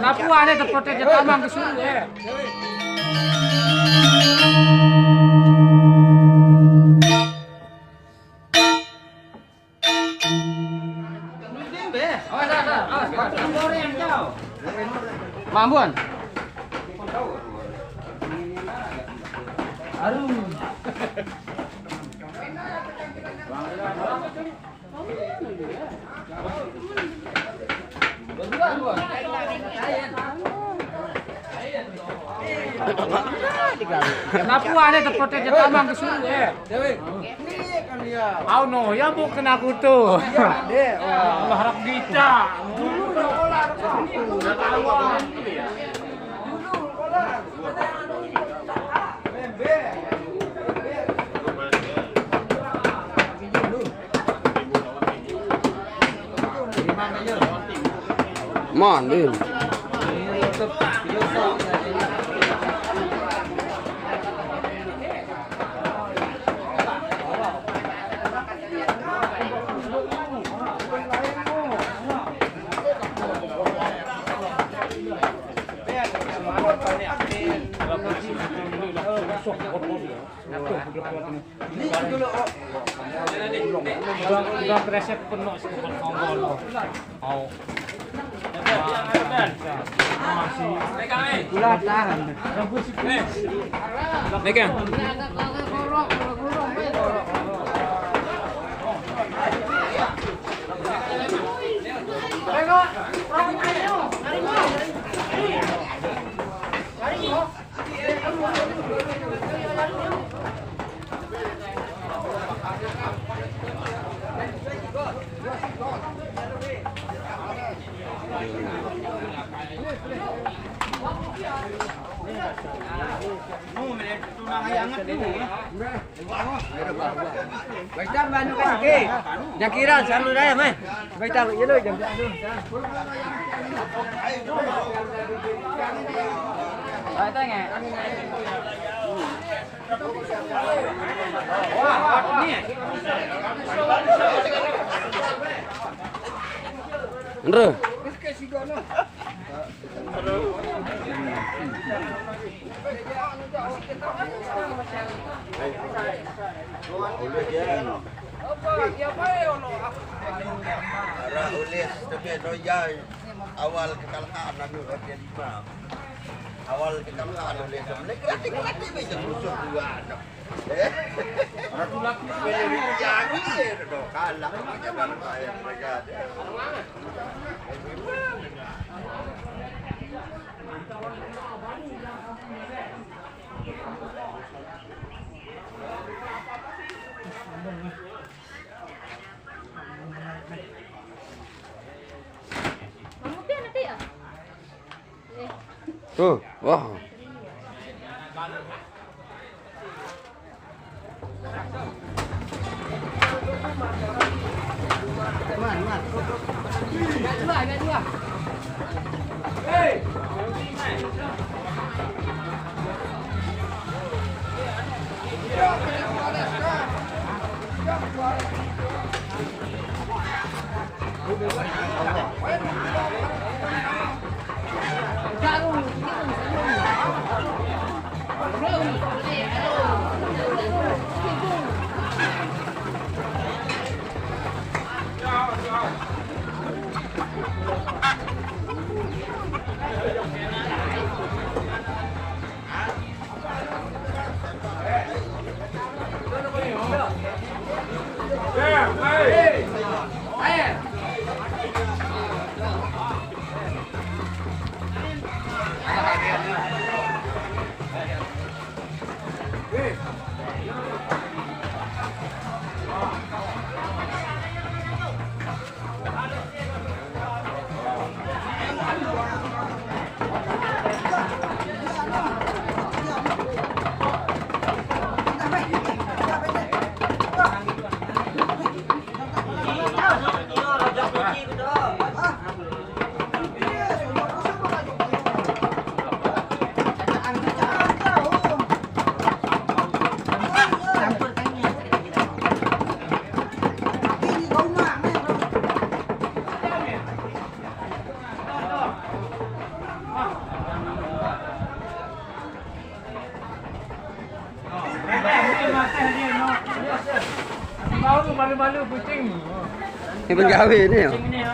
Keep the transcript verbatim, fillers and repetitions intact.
Lapuan itu protes dia tamang ke sini, eh. Mambuan. Aduh. Lapuan itu protes dia tamang ke sini, eh. Au no, ya bukan aku tuh. Allah harap kita. Mon, Din. Udah, udah kresek penuh sih, bukan kongkol. Mau. Masih. Ulah tahan. Megang. Baitang banu ka siki. Jangkiran selalu daya meh. Baitang ieu jam. Baitang ya. Ndre. Ara ulis tapi doyai awal kekalahan anu Raja Lima. Awal kekalahan ulis. Mereka gratis-gratis bisa musuh dua. Ratu laki. Jadi, eh, kalah. Jangan main mereka. Tuh, wah. Tahu malu-malu kucing. Ini penggawe ini ya. Kucing ini ya.